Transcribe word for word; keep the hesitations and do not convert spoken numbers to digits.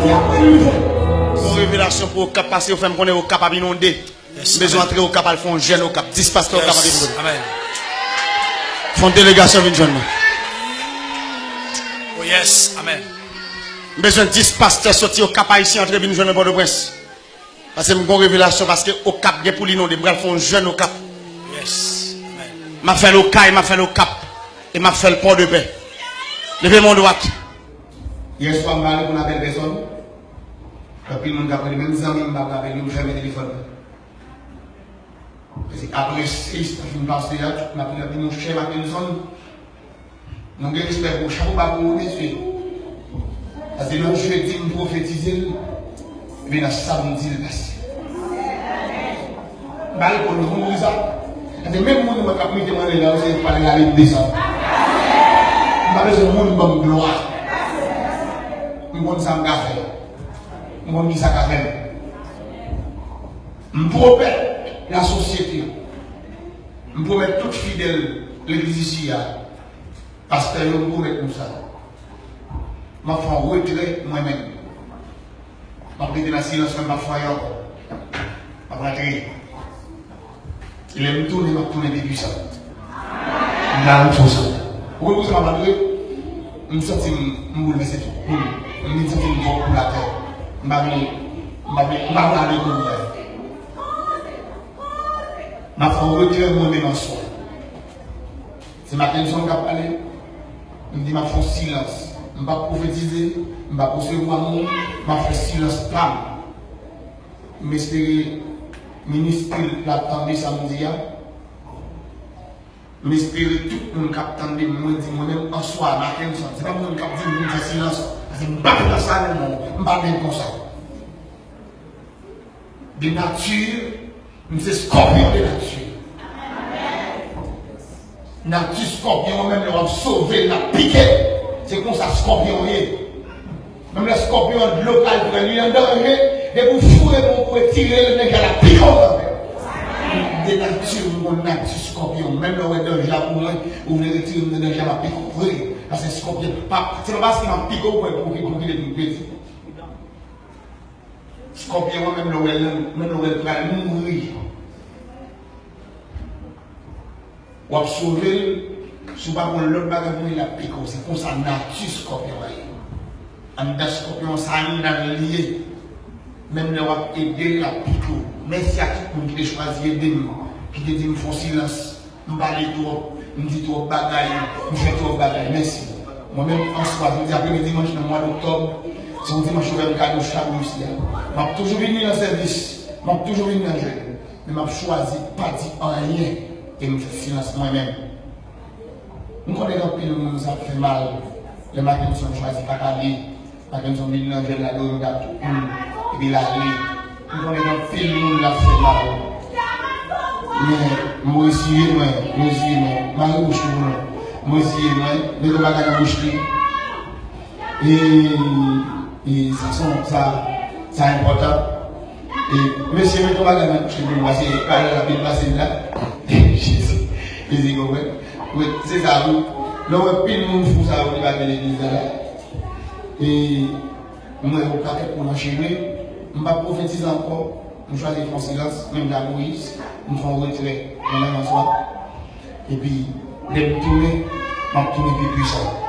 Yon revelasyon pou Okap pase, yo fè m konnen Okap ap inonde. M bezwen antre Okap, al fè yon jèn Okap. Dis pastè Okap ap vin jwenn mwen. Fè yon delegasyon vin jwenn mwen. Oh yes, amen. M bezwen dis pastè soti Okap Ayisyen antre vin jwenn mwen Pòtoprens. Paske m gon revelasyon, paske Okap gen pou l inonde. M pral fè yon jèn Okap. Yes, amen. M ap fè l Okay, m ap fè l Okap, e m ap fè l Pòdepè. Leve men w dwat. Yèswa m pa reponn apèl pèsonn. Anpil moun k ap rele, menm zanmi m pa pran apèl yo, m fèmen telefòn mwen. Paske apre seyis nan fin pase a, tout m ap rele, monchè Mackenson, nou gen respè pou ou, chapo ba pou ou, mesye. Paske nan jedi m pwofetize l, epi nan samdi l pase. M pa reponn non, moun di sa. Paske menm moun mwen k ap mete m anlè la, se pale la, li desann. M pa bezwen moun ban m glwa. M konn sa m ka fè. M konn ki sa ka fè m. M pwomèt lasosyete, m pwomèt tout fidèl legliz isi a, pastè yo, m pwomèt nou sa. M ap fè yon retrè mwen menm. M ap rete nan silans mwen, m p ap fè anyen ankò. M ap rantre. E lè m tounen, m ap tounen pi pwisan. M nan yon fòs. Ou konn poukisa m ap rantre? M santi m, m boulvèse tou. M, m vin santi m twòp pou latè. M pa vle, m pa vle, m pa vle ale kounye a. M ap fè yon retrè mwen menm aswè. Se Mackenson k ap pale. M di m ap fè yon silans. M p ap pwofetize, m p ap resevwa moun, m ap fè silans pa m. M espere minis Pil la ap tande sa m di a. M espere tout moun k ap tande m, mwen di mwen menm answa, Mackenson, se pa moun k ap di m pou m fè silans. Paske m pa pran sa nan men w, m pa menm konsa. De nati, m se skòpyon de nati. Nati skòpyon an, menm lè w ap sove l, l ap pike. Se konsa skòpyon an ye. Menm lè skòpyon an, dlo pral pran li an danje, depi w foure men w pou retire l, nèg la ap pike w kanmenm. De nati, m gon nati skòpyon. Menm lè w wè danje a pou mwen, ou vle retire m nan danje a, m ap pike w vre. Paske skòpyon pa, se pa paske m ap pike w pou, pou, pou kite m pèdi. Skòpyon an, menm lè w wè l, menm lè w wè l pral mouri, w ap sove l. Si w pa konn lòt bagay pou li, l ap pike w. Se konsa nati skòpyon an ye. Anndan skòpyon an, sa anndan l li ye. Menm lè w ap ede l, l ap pike w. Mèsi a tout moun ki te chwazi ede m, ki te di m fè w silans. M pale twòp, m di twòp bagay, m fè twòp bagay. Mèsi. Mwen menm, answa, jodi a premye dimanch nan mwa doktòb, se yon dimanch yo fè m kado chak jou isi a. M ap toujou vini nan sèvis, m ap toujou vini nan jèn, men m ap chwazi pa di anyen e m fè silans mwen menm. M konnen gen anpil moun sa ap fè mal lè Mackenson chwazi pa pale. Mackenson vin nan jèn la, Dominga tou koul, epi l ale. M konnen gen anpil moun l ap fè mal. Men, m reziye mwen, m reziye mwen. Mare bouch li pou nou. M reziye mwen, mete yon bagay nan bouch li. E, e sa son, sa, sa enpòtan. E, mesye, mete yon bagay nan bouch li pou nou, paske pale la, pi l pase l la. Jezi, Jezi konprann. Wi, se sa, wi. Lè w wè pil moun fou sa yo ki pa gen legliz la la. E, M wè yon pakèt moun anchene, m p ap pwofetize ankò, m chwazi fè yon silans, menm jan Moyiz, m fè yon retrè, mwen menm answa. Epi, lè m tounen, m ap tounen pi pwisan.